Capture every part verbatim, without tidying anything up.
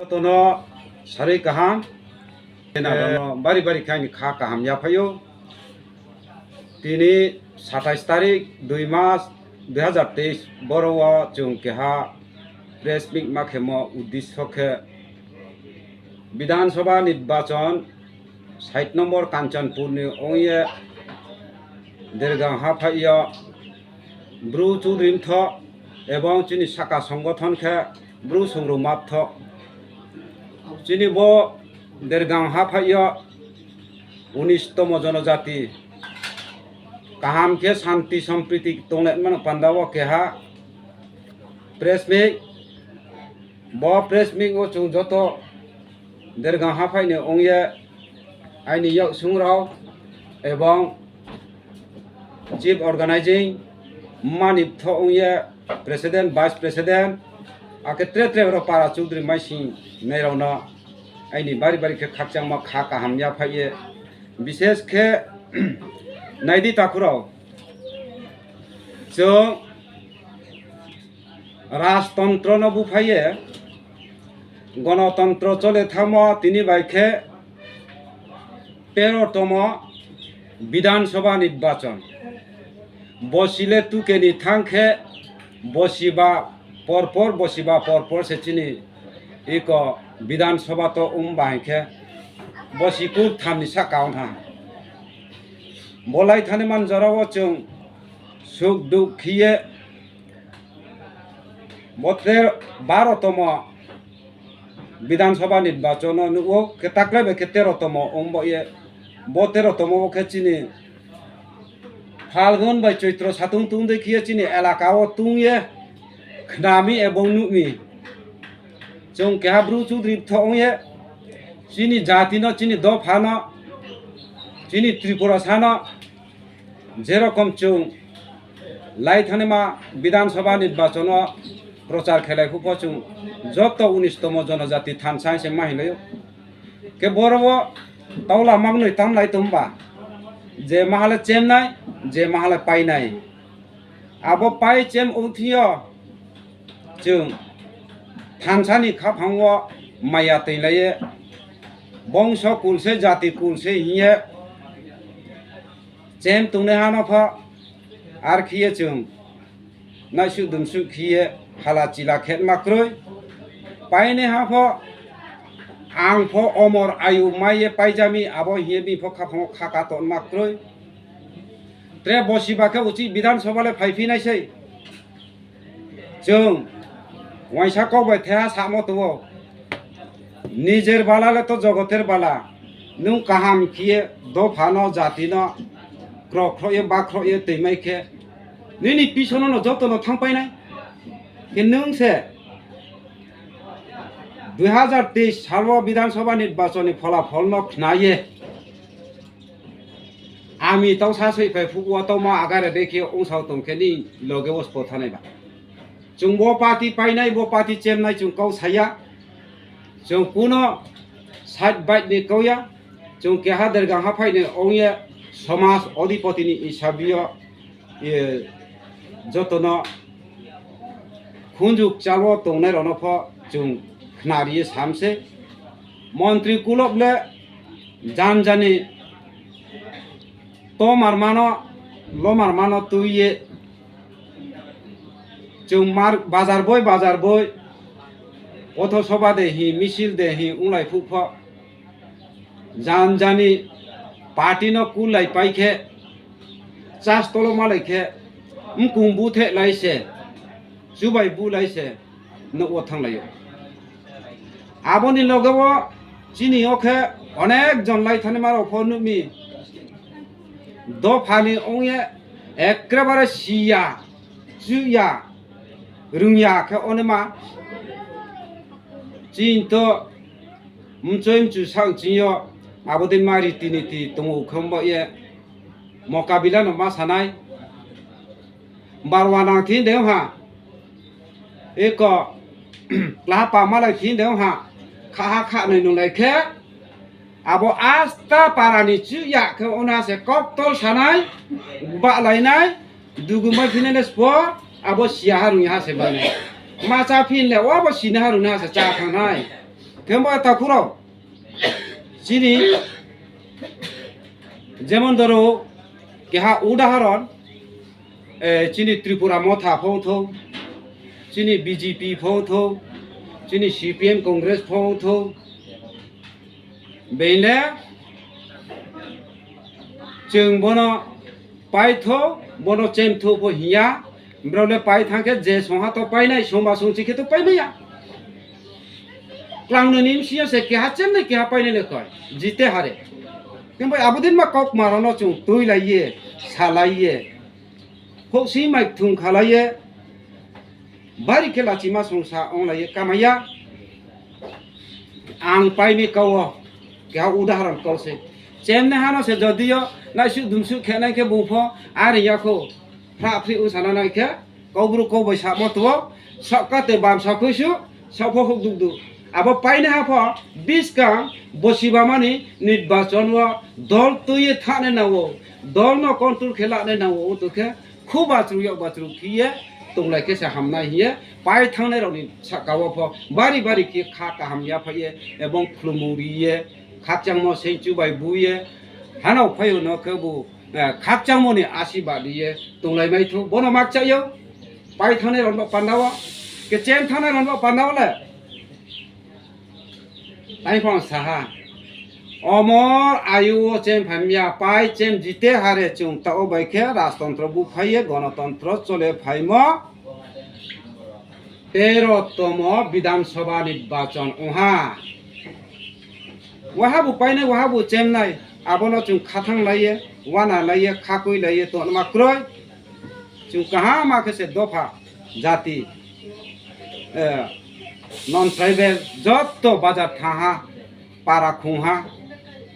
Joto no sarui kaham, bari bari khe aini kha kaham yaphai ou. Tini satais tarik dui mas dui hazar teis, boro wo chung keha press meet ma khemo uddesho khe Bidhan Sabha nirbachon sait nombor Kanchanpur ni ong ye Dergang haphaih yo Bru Chudri mthoh ebong chini sahka songothon khe Bru Songrongma mthoh. Chini bo Dergang haphaih yo unis tomo jonojati kaham khe santi sompriti tonglaima no panda wo keha press meet. Bo press meet wo chung joto Dergang haphaih ni ong ye aini yaksung rao ebong chief organizing mani mthoh ong ye president, vice president, akhe tre tre ro para chudri maising nai rao no aini bari bari khe khakchangma kha kaham yaphai ye. Bises khe nai di takhu rao, chung rajtontro no buphai ye gonotontro chole thanngmo tini bai khe tero tomo Bidhan Sabha nirbachon. Bosi le tuke ni thanng khe, bosi ba porpor, bosi ba porpor se chini iko Bidhan Sabha to ong ba hing khe, bosi kurtham ni sahka ong ha. Bo lai thani man jora wo chung suk duk khe ye, bo te baro tomo Bidhan Sabha nirbachon no nuh ou, khe taklai bai khe tero tomo ong bo ye, bo tero tomo wo khe chini Phalgun bai Choitro satung tungdei khe ye chini elaka wo tung ye khna mi ebong nuh mi. Chung keha Bru Chudri mthoh ong ye chini jati no, chini dopha no, chini Tripurasa no, je rokom chung lai thanngnaima Bidhan Sabha nirbachon wo prochar khelai phuh pho chung joto unis tomo jonojati thansa se ma hinglai ou. Khe boro wo taula mangnoi tamlai tongba, je maha le chemnai, je maha le painai. Abo pai chem ong thing yo chung thansa ni khaphang wo maya toinglai ye, bongso kul se, jati kul se hing ye, chem tongnaiha no pho, ar khe ye chung naisuh dumsuh khe ye hala chila khe ma kroi. Painaiha pho, ang pho omor ayu mai ye paija mi, abo hing ye bini pho khaphang wo kha ka tongma kroi. Tre bosi ba khe uchih Bidhan Sabha le phaiphi nai sei. Chung uaingsa kau bai theha samo tong ou. Nijer bala le to jogoter bala. Nung kaham khe ye dopha no, jati no krokhroh ye, bakhroh ye toimai khe, nini pisono no joto no thanngpai nai. Khe nung se dui hazar teis sal wo Bidhan Sabha nirbachon ni phola phol no khna ye, ami tau sa soihphai phuh wo tauma agare dei khe ongsao tong khe ni loge wo spo thanai ba. Chung bo party painai, bo party chemnai chung kau sa ya. Chung kuno side bike ni kau ya. Chung keha Dergang haphaih ni ong ye somaj odhipoti ni isabi yo, e, joto no khunju kchal wo tongnai rao no pho chung khnari ye sam se. Montri kulob le janjani tomarma no, lomarma no tui ye chung mar-, bazar boi, bazar boi, potho soba de hi, misil de hi, onglai phuh pho. Janjani party no kullai pai khe, chas tolo malai khe, mkung búthe lai se, chubai bú lai se, nouh wo thannglai ou. Abo ni loge wo chini yo khe onek jon lai thanngnaima rao pho nuh mi. Dopha ni ong ye, ekkebare si ya, chuh ya, rung ya khe onaima. Chini to mchoi mchu sang chini yo, abo dei ma riti niti tong ou khe ong ba ye, mokabila no ma sa nai. Barwa nang thing de ong ha. Eko, klapa malai thing de ong ha. Khaha khanoi nunglai khe, abo asta para ni chuh ya khe ona se koktol sa nai, bahlai nai, dugu mai phinai le sbo, abo si ya ha rung ya ha se bai nai. Ma chá phin le, o abo sinaiha rungnaiha se chá thanng nai. Himba takhu rao, chini jemon doro keha udahoron, chini Tripura Motha pho ong thou, chini B J P pho ong thou, chini C P M Congress pho ong thou, being le chung bono pai thou, bono chem thou pho hing ya, brao le pai thanng khe je songha to painai, songba songchi khe to paimai ya. Klang noi ni bsing yo se keha chemnai keha painai le koi, jite hare. Himba abo din ma kaukma rao no chung tuilai ye, salai ye, houhsing mai kthung khalai ye, bari khe lachima songsa onglai ye kamai ya. Ang pai mi kau wo, keha udahoron kau se. Chemnaiha no se jodi yo naisuh dumsuh khe nai khe bung pho are ya khou, phrah phrih ongsa na nai khe, Kaubru kau bai samo tong ou, saohka te bamsa khuisu, saoh pho houh dukdu. Abo painaiha pho, buskang bosibama ni nirbachon wo dol tui ye thanng nai nang ou, dol no control khe la nai nang ou, ong tong khe, khu bachru yak bachru khe ye tonglai khe se hamnai hing ye, pai thanngnai rao ni sahka wo pho bari bari khe kha kaham yaphaih ye, ebong khlumung ri ye, khakchangmo sengchu bai bu ye, hanao phai yo no khebu, khakchangmo ni asirbad ri ye tonglai mai thou, bono makchah ou. Pai thanngnai rao ni baoh panda wo, khe chem thanngnai rao ni baoh panda wo le tai phang sa ha. Omor ayu wo chem phai mi ya, pai chem jite hare chung taoh wo bai khe rajtontro buphai ye gonotontro chole phaimo tero tomo Bidhan Sabha nirbachon ong ha. Wahabu painai, wahabu chemnai, abo no chung khathanglai ye, uanalai ye, khakuilai ye tongma kroi. Chung kaham ma khe se dopha, jati, non-tribal joto bajar thanng ha, para khong ha,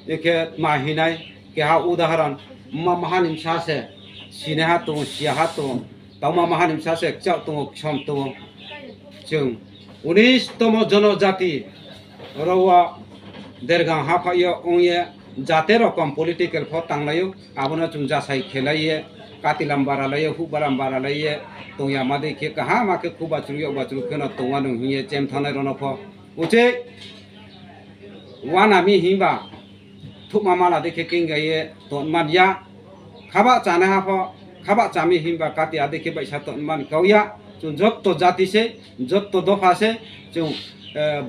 ekhe tma hing nai, keha udahoron, mma maha ni bsa se, sinaiha tong ou, siyaha tong ou, tauma maha ni bsa se kchaoh tong ou, ksom tong ou. Chung unis tomo jonojati rao wo dergang haphaih yo ong ye, jate rokom political pho tanglai ou, abo no chung jasai khelai ye, katilam baralai ye, houhbalam baralai ye tong ya ma dei khe, kaham ma khe khu bachru yak bachru khe no tongma nung hing ye chem thanngnai rao no pho uchih uana mi himba thuhma mala dei khe kengga ye tongman ya. Khabah chanaiha pho, khabah cha mi himba kati a dei khe baihsa tongman kau ya. Chung joto jati se, joto dopha se, chung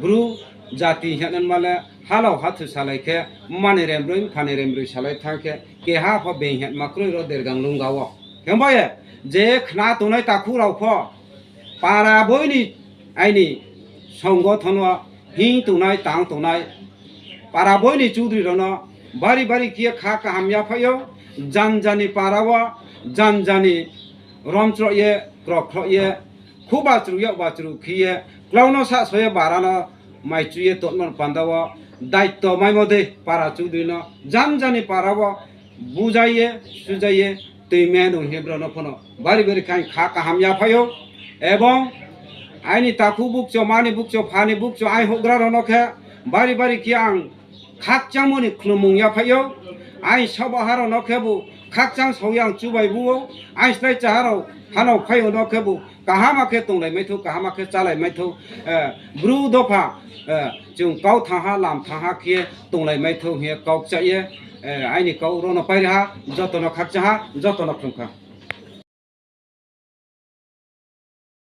Bru jati hing ye ma le halao hathu salai khe, mma ni rembroi, mpha ni rembroi salai thanng khe, keha pho being hingma kroi ro dergang lungga wo. Himba ye, je khna tongnai takhu rao pho, para boi ni aini songgothon wo hing tongnai, tang tongnai, para boi ni chudri rao no bari bari khe ye kha kaham yaphaih ou, janja ni para wo, janja ni romchroh ye, krokhroh ye, khu bachru yak bachru khe ye, klau no sahso ye bara no maichu ye tongmo panda wo, daito maimo dei para chudri no janja ni para wo bujai ye, sujai ye, toimai nung hing ye brao no pho no bari bari khe ang kha kaham yaphaih ou. Ebong aini takhu bukcho, mma ni bukcho, pha ni bukcho, aini houhgra rao no khe bari bari khe ang khakchangmo ni khlumung yaphaih ou. Aini saohbaha rao no khebu khakchang sao ye ang chubai bu ou. Aini slái chaha rao hanao phai yo no khebu kaham ma khe tonglai mai thou, kaham ma khe chálai mai thou, Bru dopha, chung kau thanng ha, lam thanng ha khe tonglai mai thou hing ye kau kchah ye, aini kau ro no pai ri ha, joto no khakchang ha, joto no khlum kha.